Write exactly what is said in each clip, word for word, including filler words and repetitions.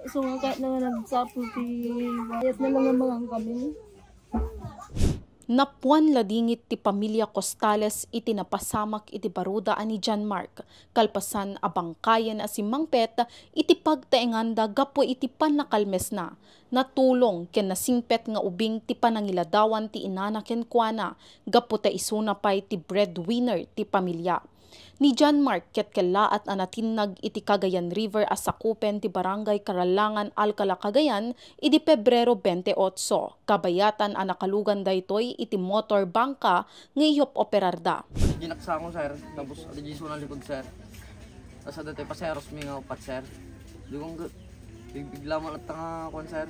So, nga kahit na nga nagsapul ti bayat na lang nga mangan kami. Napuan ladingit ti pamilya Costales iti napasamak iti baruda a ni John Mark, kalpasan a bangkayen a simmangpet iti pagtaenganda gapu iti pannakalmesna. Natulong ken nasingpet nga ubing ti panangiladawan ti inana kenkuana gapu ta isuna pay ti breadwinner ti pamilya. Ni John Mark ket kellaat a natinnag iti Cagayan River a sakupen ti Barangay Karalangan, Alcala, Cagayan, idi Pebrero twenty-eight, kabayatan a nakalugan daytoy iti motor bangka nga iyop operarda. Adi naksako, sir. Tapos, adi sunang likod, sir. Tapos, adda tayo paseros mi nga upat, sir. Di ko ang big-, bigla mo latta nga, kuwan, sir.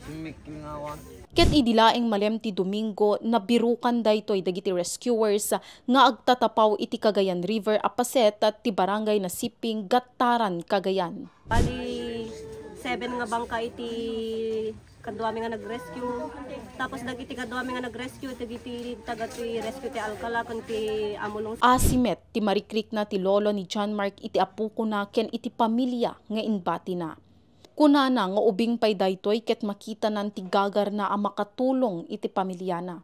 Sumik mi nga, kuwan. Ket idi laeng malem ti Domingo, nabirukan daytoy dagiti rescuers nga agtatapaw iti Cagayan River a paset ti Barangay Nasiping, Gattaran, Cagayan. Bali, seven nga bangka iti kaduami nga nag-rescue. Tapos dagiti kaduami nga nag-rescue, dagiti taga ti rescue ti Alcala ken ti Amulong. Asimet ti marikrikna ti lolo ni John Mark iti apokona ken iti pamilya nga imbatina. Kunana nga ubing pay daytoy ket makitanan ti gagarna a makatulong iti pamilyana.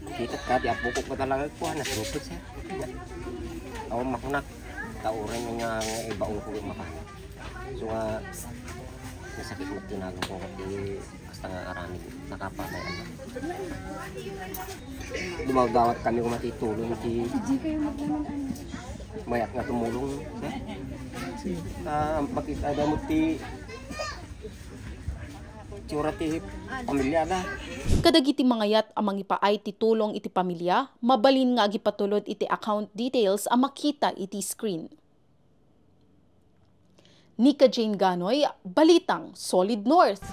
Kita ka, di apokok ka talaga, kuha na, singkit, sir. Awan makunak, tauran nga, nga ibaon ko yung maka. So nga, nasakit mo tinago ko, di basta nga aramid, nakapatay, ano. Dumagawat kami kung matitulong, di mayak nga tumulong, sir. Ah, makita daw mo ti tsura ti pamilya na. Kadagiti mangayat a mangipaay ti tulong iti pamilya, mabalin nga agipatulod iti account details a makita iti screen. Nika Jane Ganoy, Balitang Solid North.